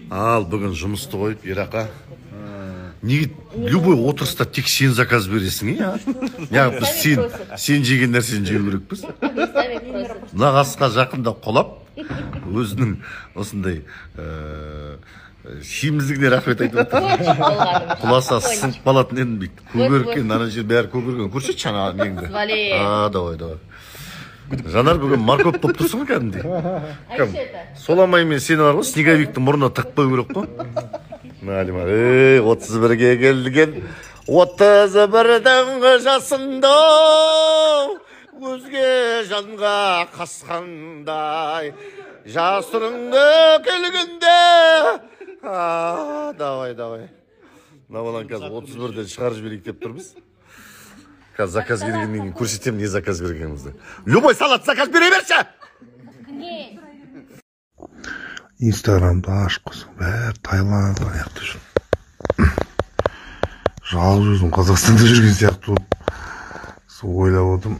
Ал бүгін жұмысты қойып, Ерақа. Неге любой отырыста тек сен заказ бересің, иә? Неғып біз сен жеген нәрсені жеу керекпіз? Мына қасқа жақында құлап, өзінің осындай семіздігіне рахмет айтып отыр. Құласа сынып қалатын едім дейді. Көгерген, ана жер бәрі көгерген. Көрсетші ана неңді. А, давай, давай. Жанар бүгін морковь болып тұрсың ғой кәдімгідей. Соламай мен сені бар ғой, снеговиктің мұрнына тығып қою керек қой. Мәлім, ей, 31-ге келген, 31-дің жасында өзге жанға қасқандай жасырынды келгенде. А, давай, давай. Мына баланы қазір 31-ден шығарып жіберейік деп тұрмыз. Қазір заказ бергеннен кейін көрсетемін, не заказ бергенімізді. Любой салат заказ бере берші! Инстаграмды ашып қойсаң, бәрі Таиланд, аяқта жүр. Жалғыз өзім Қазақстанда жүрген сияқты болып сол ойлап отырмын.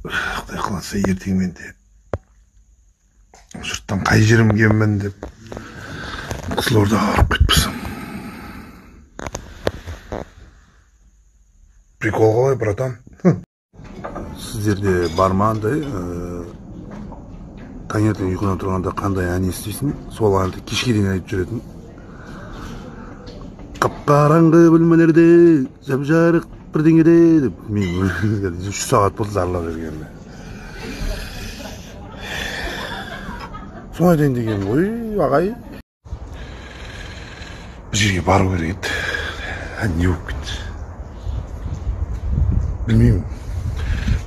Құдай қаласа ертең мен де жұрттан қай жерім кеммін деп Қызылордаға барып кетпесем. Прикол қалай, братан? Сіздерде бар ма андай таңертең ұйқыдан тұрғанда қандай ән естисің, сол әнді кешке дейін айтып жүретін. Қап-қараңғы бөлмелерде жап-жарық бірдеңеде деп мен 3 сағат болды зарлап жүргеніме. Соны айтайын деген ғой, ағай. Бір жерге бару керек еді. Не болып кетті? Білмеймін.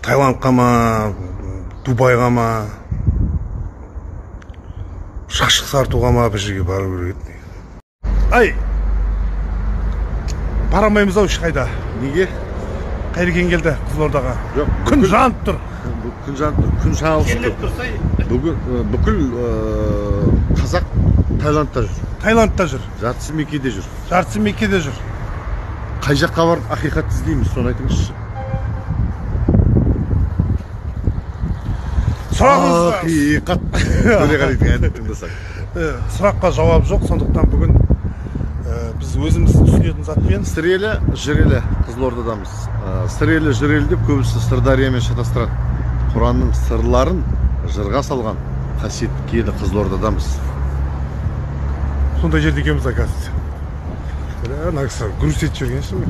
Таиландқа ма, Дубайға ма, шаш қысқартуға ма, бір жерге бару керек еді. Ай! Бара алмаймыз ау ешқайда. Неге? Қайрекен келді Қызылордаға. Жоқ, күн жанып тұр. Күн жанып тұр, күн шағылысып тұр. Бүгін бүкіл қазақ Таиландта жүр. Таиландта жүр. Жартысы Меккеде жүр. Жартысы Меккеде жүр. Қай жаққа барып ақиқат іздейміз, соны айтыңызшы. Сұрағыңызға ақиқат. Төреғалидың әнін тыңдасақ. Сұраққа жауап жоқ, сондықтан бүгін біз өзіміз түсінетін затпен Сырелі, Жырелі Қызылордадамыз. Сырелі, Жырелі деп көбісі Сырдариямен шатастырады. Құранның сырларын жырға салған қасиетті киелі Қызылордадамыз. Сондай жерде екенбіз, оказывается. Мына кісі грусть етіп жүрген шығар.